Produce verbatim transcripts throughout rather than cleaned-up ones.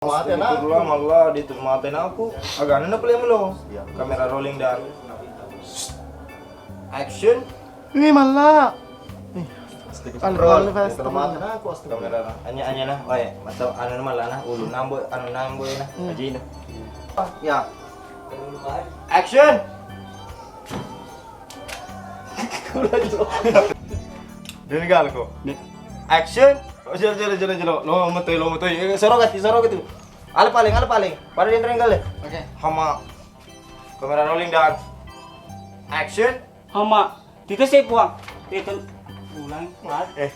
Mate na. Astagfirullah, malla, di tu mate na aku. Agana na pale melo. Iya. Kamera rolling dan action. Ini malla. Astagfirullah. Roll. Astagfirullah. Kamera. Anya, anya na. Oi, mata anu malla na. Ulu nambo, anu nambo na. Hmm. Aji na. Ya. Action. Deni gal ko. Action. Oh, jelo, jelo, jelo, jelo. Lo metoi, lo metoi. Eh, soro gati, soro gati. Ala paling, ala paling. Pada di renggale. Oke. Hama. Kamera rolling dan action. Hama. Tite se puang. Tite ulang. Eh.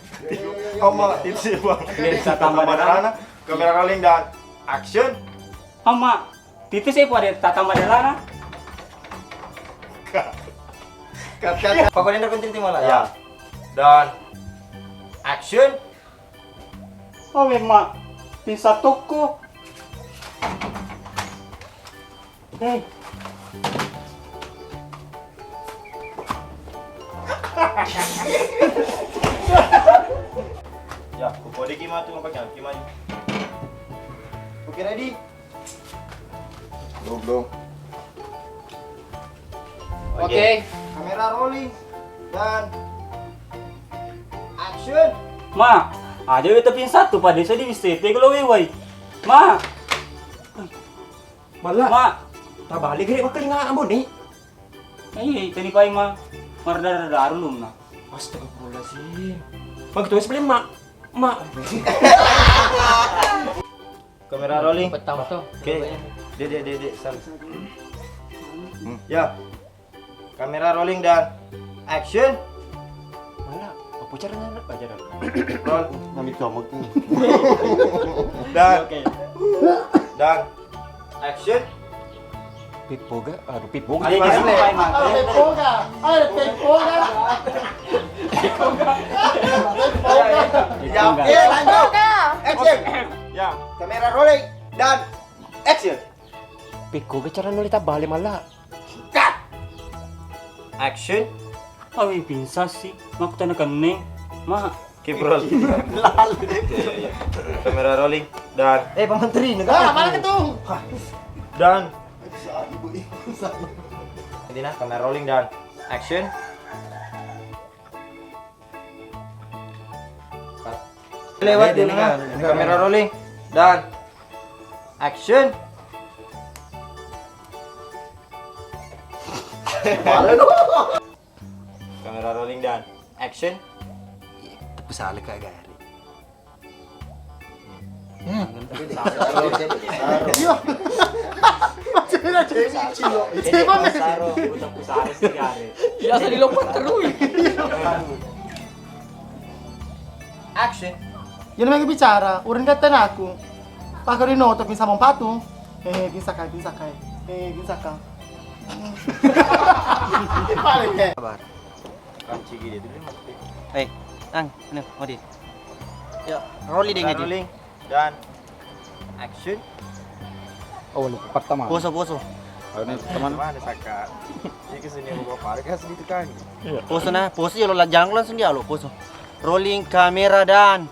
Hama, tite se puang. Iya, bisa tambah darah. Kamera rolling dan action. Hama. Tite se puang de tatamba jalana. Cut, cut, cut. Pokoknya ndak penting timala ya. Dan action. Oh memang bisa toko. Hmm. Ya, kukode kima tu apa kima. Oke, ready? Bro, bro. Oke. Oke. Kamera rolling dan action. Ma, ada beta pin satu pada saya di W C T kalau wewai. Ma. Malla. Ma. Tabalik gede bakal nggak ambo nih. Iya, tadi pai ma. Marda-rada arulum na. Astagfirullahaladzim. Bang, tulis beli mak. Mak. Kamera rolling. Petang to. Oke. Dek, dek, dek, dek, salah. Hmm. Ya. Kamera rolling dan action. Mana? Apa caranya? Apa cara? Roll. Nami comot nih. Dan, oke. Dan action. Pippo ga? Aduh, Pippo ga. Ayo, ayo, ayo, Pippo ga. Ayo, Pippo ga. Ya, oke, lanjut. Action. Ya. Kamera rolling dan action. Pekko ga cara nolita bale malla. Cut. Action. Awi pingsan si, makkutana kenne, ma. Keep roll. Kamera rolling dan eh, Pak Menteri, negara. Ah, mana ketu? Dan ini nah, kamera rolling dan action. Lewat ini dulu, kan, nah. Kamera rolling dan action. Kamera rolling dan action. Tepu salah kak gari. Hmm. Iya. Maksudnya jadi cilo. Jadi Pak Menteri. Biasa dilompat terus. Action. Iya namanya bicara, urang kata aku. Pak Rino tapi sama patu. Eh, bisa kai, bisa kai. Eh, bisa kai. Sabar. Kan cigi dia dulu mati. Eh, ang, anu, mati. Ya, rolling deh. Rolling dan action. Oh, lu pertama. Poso, poso. Ayo nih, teman. Mana saka? Ini kesini mau bawa parkas di tukang. Iya. Poso nah, poso ya lo la-, jangan langsung dia lo, poso. Rolling kamera dan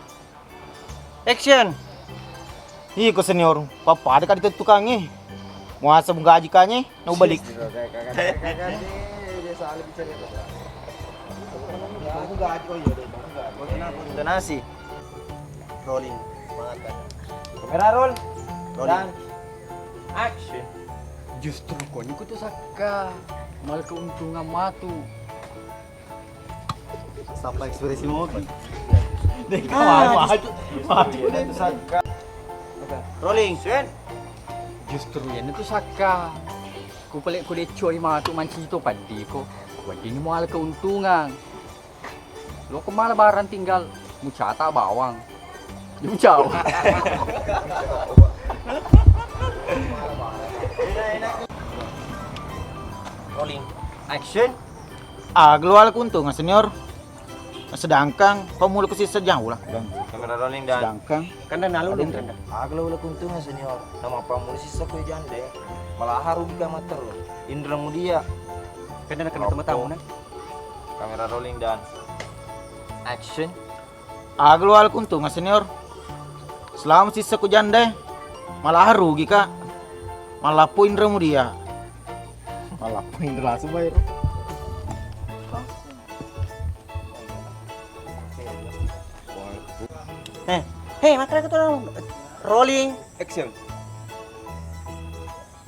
action. Iko senior, pappada kadi tettukangnge. Muasa mugajikanye, nau balik. Donasi. Rolling. Kamera roll. Rolling. Dan action. Justru koni kutu sakka. Mal keuntungan matu. Sapa ekspresi mogi? Dek, ah, maju, maju, maju. Rolling. Sen. Justru iyana tu sakka. Ku pale ku decoi matu manci to paddi ko. Weddingngi muala keuntungan. Lo ko mala barang tinggal mucata bawang. Jauh-jauh. Rolling. Action. Ah, keluar keuntungan senior. Sedangkan kau mulai ke sisa jauh lah. Kamera rolling dan sedangkan kan dan lalu ada yang rendah. Ah, keluar keuntungan senior. Nama apa mulai sisa kau jande? Malah harum kamu terus. Indra mudia. Kan dan kena teman-teman. Kamera rolling dan action. Aga lo alkuntunga senior. Selama sissaku janda, Malah rugi, Kak. Malappo Indra mu dia. Malappo Indra langsung bayar. Eh, hei, makanya kata orang. Rolling, action.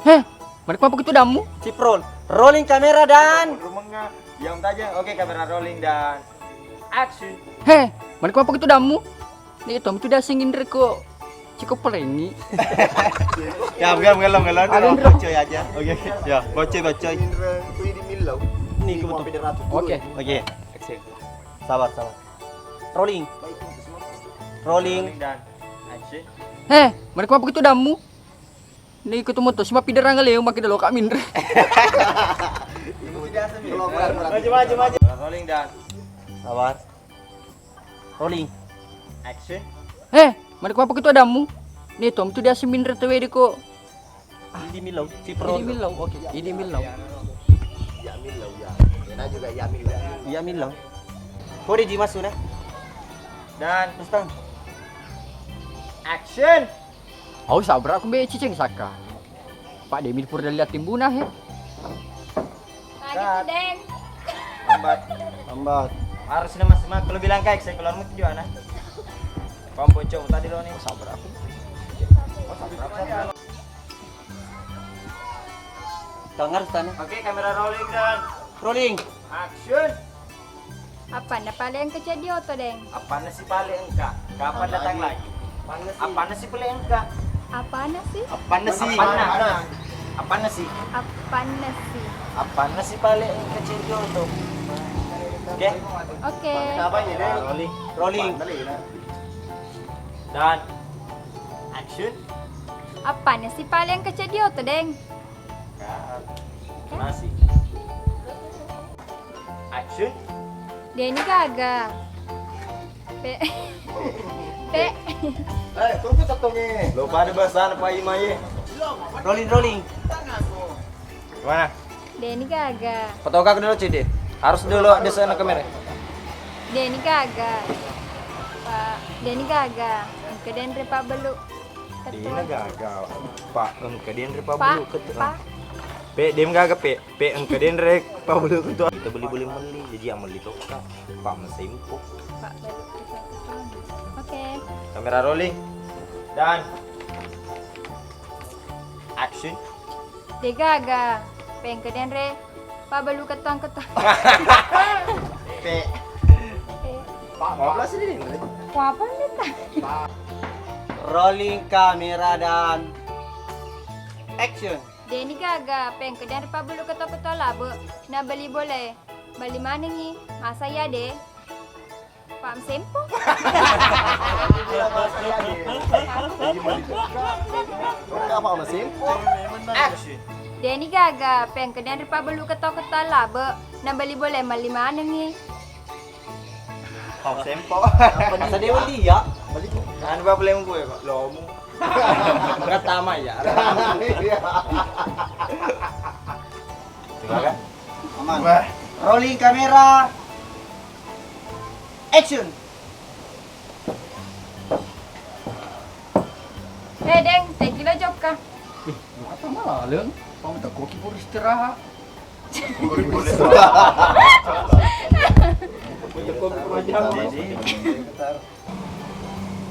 Heh, mereka apa gitu damu? Ciprol. Rolling kamera dan. Rumengnya yang tajam. Oke, kamera rolling dan action. Heh, mereka apa gitu damu? Nih, Tom itu dia singin reko. Ciko perengi. Ya, bukan, bukan, bukan. Ada, Bro. Bocor aja. Oke, oke. Ya, bocor, bocor. Ini di Milau. Nih, ini kebetul. Oke. Oke. Action. Sabar, sabar. Rolling. Rolling. Rolling dan action. Heh, mereka apa gitu damu? Ni ketemu tuh, si mapiderang leo makin delo kak minre. Maju, maju, maju. Rolling dan sabar. Rolling. Action. Heh, mereka apa gitu damu? Ni Tom itu dia si minre tuh wedi ko. Idi Milau, si Pro. Idi Milau, oke. Idi Milau. Ya Milau ya. Enak juga ya Milau. Ya Milau. Kode di masuna. Dan terus tang. Action. Au sabra aku be ciceng saka. Pak Demi pur dari timbuna he. Nah, gitu, Deng. Lambat. Lambat. Harus nama semangat kalau bilang kayak saya keluar mungkin juga nah. Paham bocor tadi lo nih. Sabra aku. Dengar sana. Oke, kamera rolling dan rolling. Action. Apana pale engka ceddi oto, Deng? Apana si pale engka? Kapan datang lagi? Apana si pale engka? Apana si? Apana si? Apana? Apana si? Apana si? Apana si pale engka ceddi oto? Oke. Oke. Rolling. Rolling. Dan action. Apana si pale engka ceddi oto, Deng? Nasi. Action. Deni gaga. Pe. Pe. Eh, turun ke totongnya. Lo pada bahasa apa imaye? Rolling, rolling. Mana? Deni gaga. Foto kak dulu, Cidi. Harus dulu ada sana kamera. Deni gaga. Pak, Deni gaga. Engka denre Pak Belu. Dena gaga, Pak, engka denre Pak Bulu ketua. Pak. Pe, dem gaga, Pe. Pe, engka denre Pak Bulu ketua. Kita beli boleh meli, jadi yang meli tokka. Pak Mesempo. Pak Belu ketua. Oke. Kamera rolling. Dan action. De gaga, pe engka denre Pak Belu ketuang-ketuang. Pe. Pe. Pak, apa sih ini? Apa nih, ta? Rolling kamera dan action. Deni gaga, pe engka denre Pak Belu ketuang-ketuang labe. Na beli boleh, beli manengi. Masa ya, De? Pak Mesempo. Apa Mesempo? Deni gaga, pe engka denre Pak Belu ketuang-ketuang labe, na beli boleh meli manengi. Pak Mesempo. Masa dewa dia? Anu Pak Lembu ya, Pak. Lomu. Pertama ya. Iya. Coba kan? Aman. Wah. Rolling kamera. Action. Hei, Deng, tegi lo jokka. Ih, apa malah, Leng? Pamita koki pur istirahat.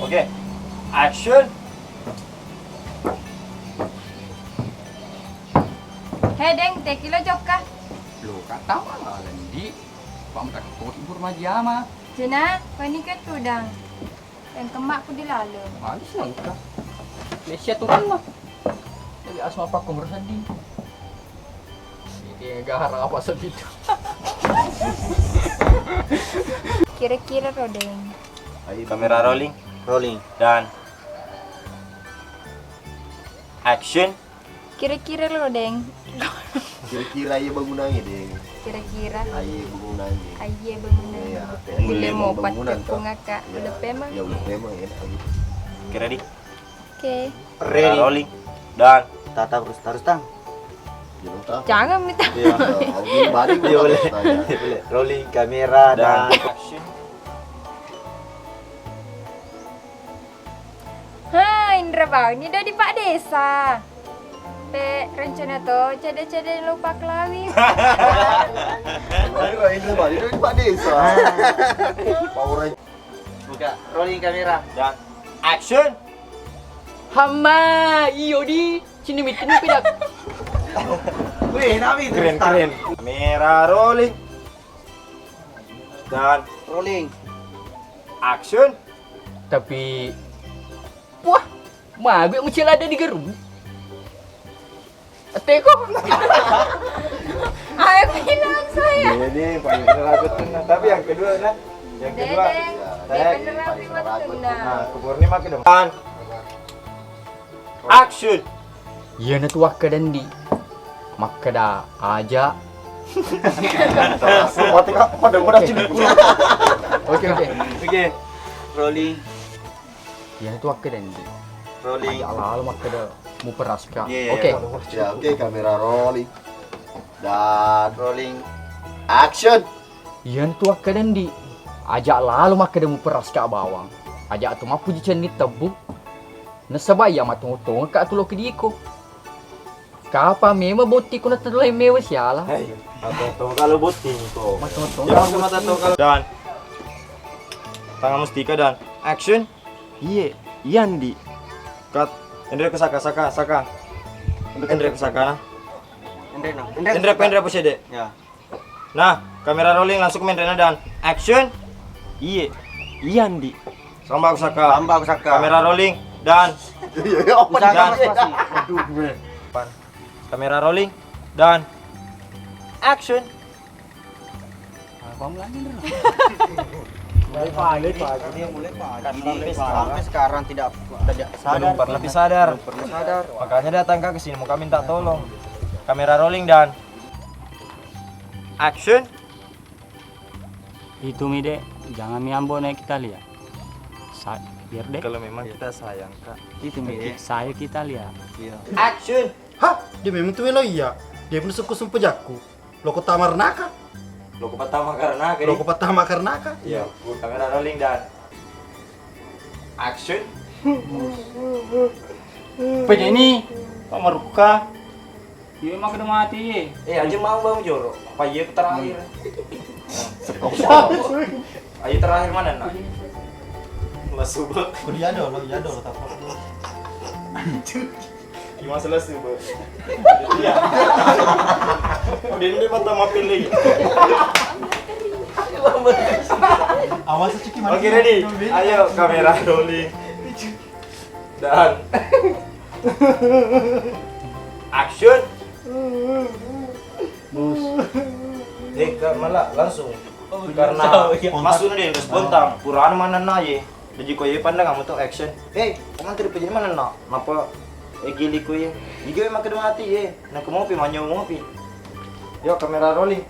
Oke, action. Hei, Deng, tegi lo jokka. Lo, kata malah, Lendi. Pamita koki pur majama. Jena, koni ke tudang. Yang kemak ku di laleng. Manis nengka. Mesia turun lah. Jadi asma pakku merasa di. Ini gara apa segitu? Kira-kira ro, Deng. Kamera rolling. Rolling. Dan action. Kira-kira lo, Deng. Kira-kira aja bangunannya, Deng. Kira-kira. Aja bangunannya. Aja bangunannya. Iya, kayak bule mau bangunan, tepung kakak. Iya. Udah pemang. Ya, udah pemang, enak gitu. Kira di. Oke. Ready. Rolling. Dan. Tata terus, terus, Tang. Jangan minta. Iya. Balik. Iya, boleh. Boleh. Rolling kamera dan action. Hai, Rebauni do di Pak Desa. Pe rencana to cede-cede lupa kelawing. Ayo, Indra balik di Pak Desa. Power Ranger. Buka, rolling kamera. Dan action. Hamma, iyo di sini meeting pidak. Weh, nami keren, keren. Kamera rolling. Dan rolling. Action. Tapi wah, mabe mucil ada di geru. Teko. Ayo bilang saya. Ini paling ragu tenang. Tapi yang kedua nah, yang kedua. Dedeng, saya bener rapi mah tenang. Nah, ke Purnima ke depan. Action. Iyana tu wakkeda ndi. Makkeda aja. Oke, oke. Oke. Rolling. Iyana tu wakkeda ndi. Rolling. Aja lalo makkeda muperaska. Iya, iya, oke. Iya. Ya, oke, kamera rolling. Dan rolling. Action. Iyana tu wakkeda ndi. Aja lalo makkeda muperaska bawang. Aja tu mappuji cenni tebbu. Nasaba iya matongeng-tongeng ka tu lo kediko. Kapa memang bottingku natellai mewa siala. Hei, atau kalau botting itu. Matongeng-tongeng. Jangan cuma tahu kalau dan tangan mustika dan action. Iye, iya ndi. Cut. Enre ke saka, saka, saka. Enre ke saka nah. Enre no. Enre, enre apa sih, Dek? Ya. Nah, kamera rolling langsung ke menrena dan action. Iye, iya ndi. Samba aku saka. Samba aku saka. Kamera rolling dan iya, iya, apa nih? Aduh, gue. Kamera rolling dan action. Apa lagi, Bro? Mulai pagi, mulai pagi. Dia mulai pagi. Sampai sekarang tidak, tidak sadar. Belum pernah sadar. Belum pernah sadar. Makanya datang ke sini, mau kami minta tolong. Kamera rolling dan action. Itu mi, Dek, jangan mi ambo naik kita lihat. Sa-, biar, Dek. Kalau memang kita sayang, Kak. Itu mi, Dek, saya kita lihat. Iya. Action. Hah? Dia memang tu melo iya. Dia pun suku sumpah jaku. Loko tamar naka. Loko pertama karena, Kak. Loko pertama karena, Kak. Iya, kamera rolling dan action. Pede ini, Pak Maruka. Iya, emang kena mati, ye. Eh, aja mau bang joro. Apa iya terakhir? Aja terakhir mana, nak? Lesu, Bang. Kuliah dulu, iya dulu, tak apa. Iya, masalah lesu, Bang. Iya. Oh, dia ini mata mapil lagi. Awas, Ciki, mana? Oke, ready. Ayo, kamera rolling. Dan action. Bus. Eh, Kak, malah langsung. Oh, karena iya. Masuk nih, spontan. Purana mana na ye? Jadi ko ye pandang kamu tuh action. Eh, kamu tadi pejini mana na? Napa? Eh, gili ko ye. Ijo makan mati ye. Nak mau pi, manyo mau pi. Yuk, kamera rolling.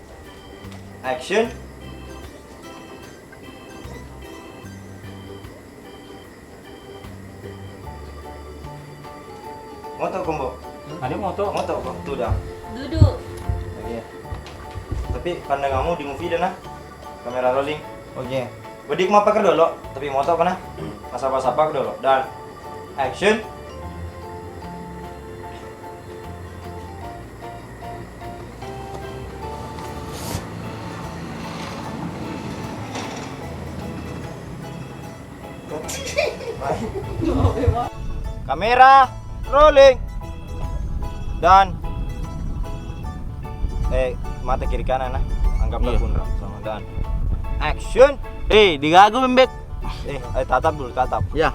Action. Moto ko, Mbok? Ada moto. Moto ko, tuh dah. Duduk. Oke. Tapi pandanganmu di movie dah nah. Kamera rolling. Oke. Bodi kuma pakai dulu, tapi moto ko nah. Masa apa dulu. Dan action. Kamera rolling. Dan eh, mata kiri kanan nah. Anggaplah iya. Kunra sama dan action. Eh, digagu bembek. Eh, eh, tatap dulu, tatap. Ya.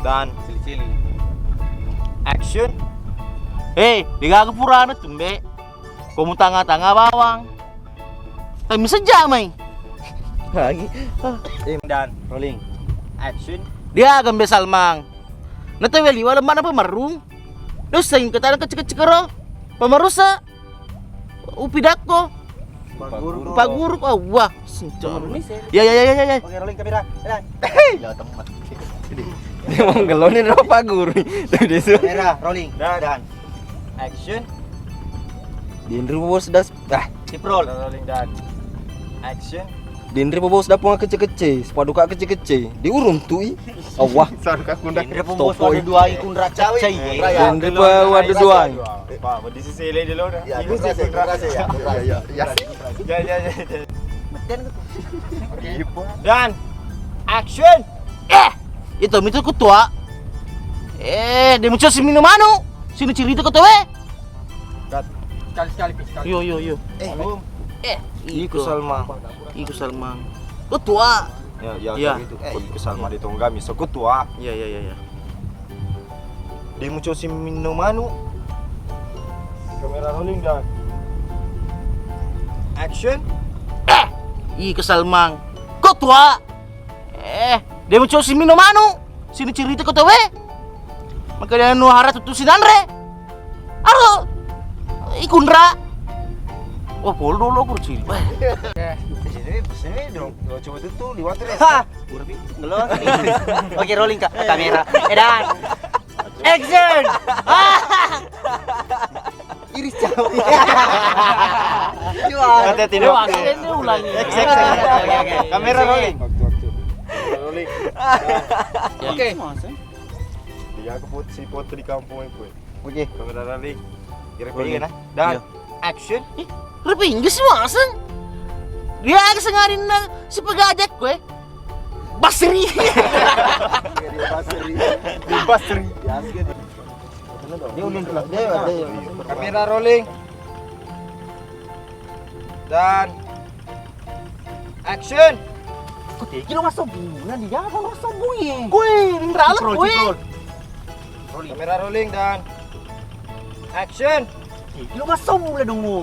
Dan cili-cili. Action. Eh, digaga purana tumbe. Komu tanga-tanga bawang. Tapi seja mai. Lagi. Ah. Dan rolling. Action. Dia gambe Salmang. Nata weli wala mana pemarung. Dosa yang ketara kecek-kecek ro. Pemarusa. Upidakko. Upaguru. Upaguru. Oh, wah. Sing cuma. Ya, ya, ya, ya, ya. Oke, rolling kamera. Enak. Ya, teman. Dia mau ngelonin apa guru? Tadi su. Kamera rolling. Dan. Dan. Action. Di Andrew Bos das. Ah. Sip roll. Rolling dan. Action. Denre pa bos dapung kecce-kecce, sepadu ka kecce-kecce. Diuruntu'i. Allah. Saru ka kunda. Denre pa bos waduh duai kundra cacai. Denre pa waduh duai. Pak, berdisi sele dulu dah. Ya, ini sih kundra. Ya, ya, ya. Ya, ya, ya. Meten. Oke. Dan action. Eh, itu mitu kutua. Eh, dia muncul si minum anu. Sini cerita kutua. Cut. Sekali-sekali, Pi, sekali. Yo, yo, yo. Eh, eh, iku Salma. Iku Salma. Kutua. Ya, ya, ya. Itu. Eh, iku Salma di Tonggami. So kutua. Ya, ya, ya, ya. Dia muncul si minum anu. Kamera rolling dan action. Eh, iku Salma. Kutua. Eh, dia muncul si minum anu. Sini cerita kutua. Maka dia nu hara tutu sinanre. Aro. Ikundra. Wah, pol dulu aku cili. Sini, sini dong. Coba tutu liwat deh. Ha. Oke, rolling, Kak. Kamera. Eh, dan. Action. Iris cau. Hati-hati, Dok. Action dia ulangi. Action, action. Oke, oke. Kamera rolling. Waktu, waktu. Rolling. Oke. Dia aku pot-, si foto di kampung itu. Oke. Kamera rolling. Kira-kira nah. Dan action. Ih, rupa Inggris maseng. Dia sengarinna si pegajak gue. Basri. Basri. Basri. Dia udah telah. Dia, dia. Kamera rolling. Dan action. Kau tegi lo masuk bunga di jalan masuk bunga. Kue, mindralek kue. Kamera rolling dan action. Tegi lo masuk bunga dong mo.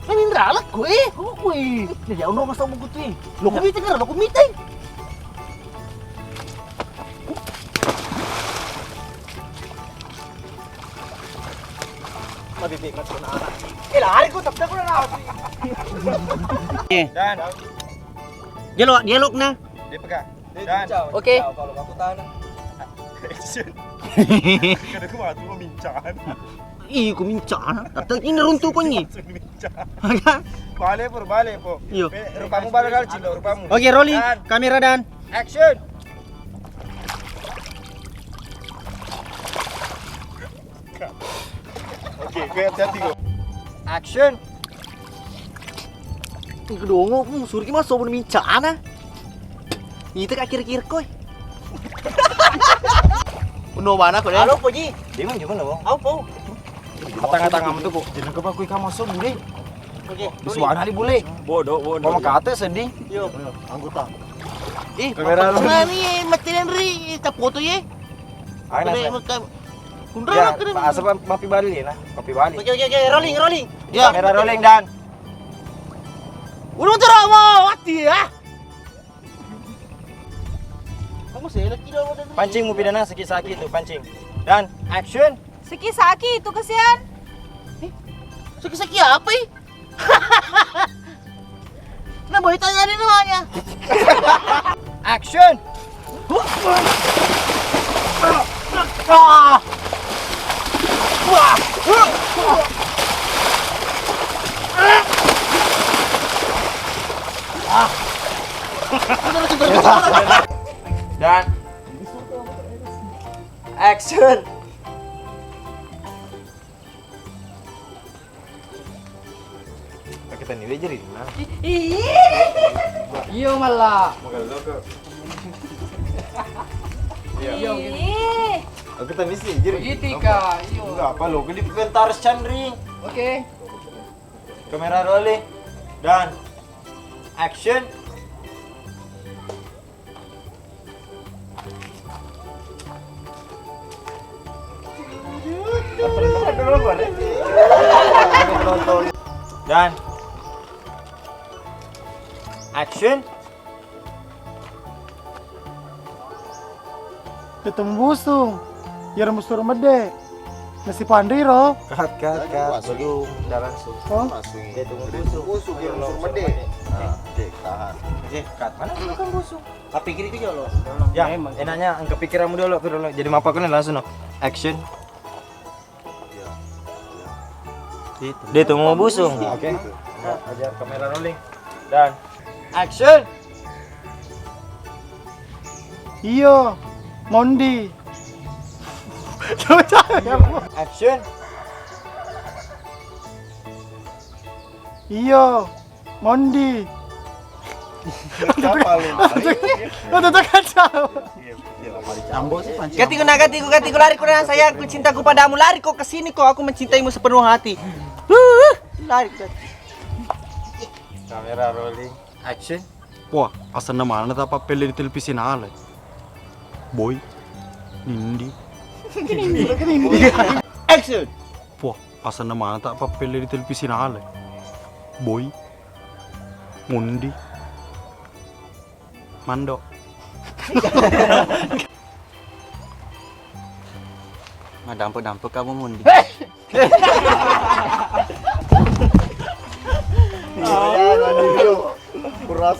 Kan mindralek kue. Kau kue. Jadi ono masuk bunga tuh. Lo kau meeting kan? Lo kau meeting. Mabibik mas kena anak. Eh, lari ku, tapi aku udah lari. Dan dialog, dialog nah. Dia pegang. Dan oke. Kalau aku tanah. Action. Kada ku matu mincana. Ih, ku mincana. Tapi ini runtuh kau ini. Mincana. Balik, Pur, balik, Pur. Iya. Eh, rupamu balik kali, Cilo, rupamu. Oke, rolling. Dan kamera dan action. Oke, oke, hati-hati kok. Action. Iku dongo, hmm, surki masuk pun mincana. Itu kak kira-kira koi. Uno mana kok deh? Halo, Poji. Dia mah gimana, Bang? Apa? Tengah-tengah itu kok. Jangan ke aku ikan masuk, Budi. Oke. Di suara di bule. Bodoh, bodoh. Mama kata sedih. Yo. Anggota. Ih, kamera lu. Nah, nih, mati Henry, tak foto ye. Ayo, Nas. Kundra ya, keren. Asa mapi balik nah, mapi balik. Oke, oke, oke, rolling, rolling. Ya. Kamera rolling dan. Urung terus mau mati ya. Kamu selek tidak mau dan. Pancing mu pidana sakit-sakit tuh pancing. Dan action. Sakit-sakit itu kesian. Sakit-sakit apa ih? Nah, boy tanya nih namanya. Action. Dan action. Kita ni wé jari nah. Iyo malla. Magello ke. Iyo. Ih. Aku tadi sih jadi. Begitu ka, iyo. Enggak apa lo, gede pentar Chandri. Oke. Kamera rolling dan action. Dan action. Ketemu busung, ya rembus turun mede. Nasi pandri ro. Kat, kat, kat. Masuk. Belum, udah langsung. Oh? Masuk. Ketemu busung. Busung, ya rembus turun mede. Nah, oke, tahan. Oke, kat. Mana tukang busung? Tapi kiri ke jolo. Ya, memang. Enaknya engkau pikiranmu dulu, Firul. Jadi, mapa kena langsung no. Action. Dia tuh mau busung. Oke. Ajar kamera rolling. Dan. Action. Iyo, Mondi. Action. Iyo, Mondi. Kenapa lu? Lo tetap kacau. Gatiku nak gatiku, gatiku, lari ko nak sayangku, cintaku padamu, lari ko ke sini ko, aku mencintaimu sepenuh hati. Huh, lari ko. Kamera rolling. Action. Wah, asenna mana tak pappelle di televisi nala. Boy, Nindi. Action. Wah, asenna mana tak pappelle di televisi nala. Boy, Mondi, Mando. Madampe-dampe kamu, Mondi.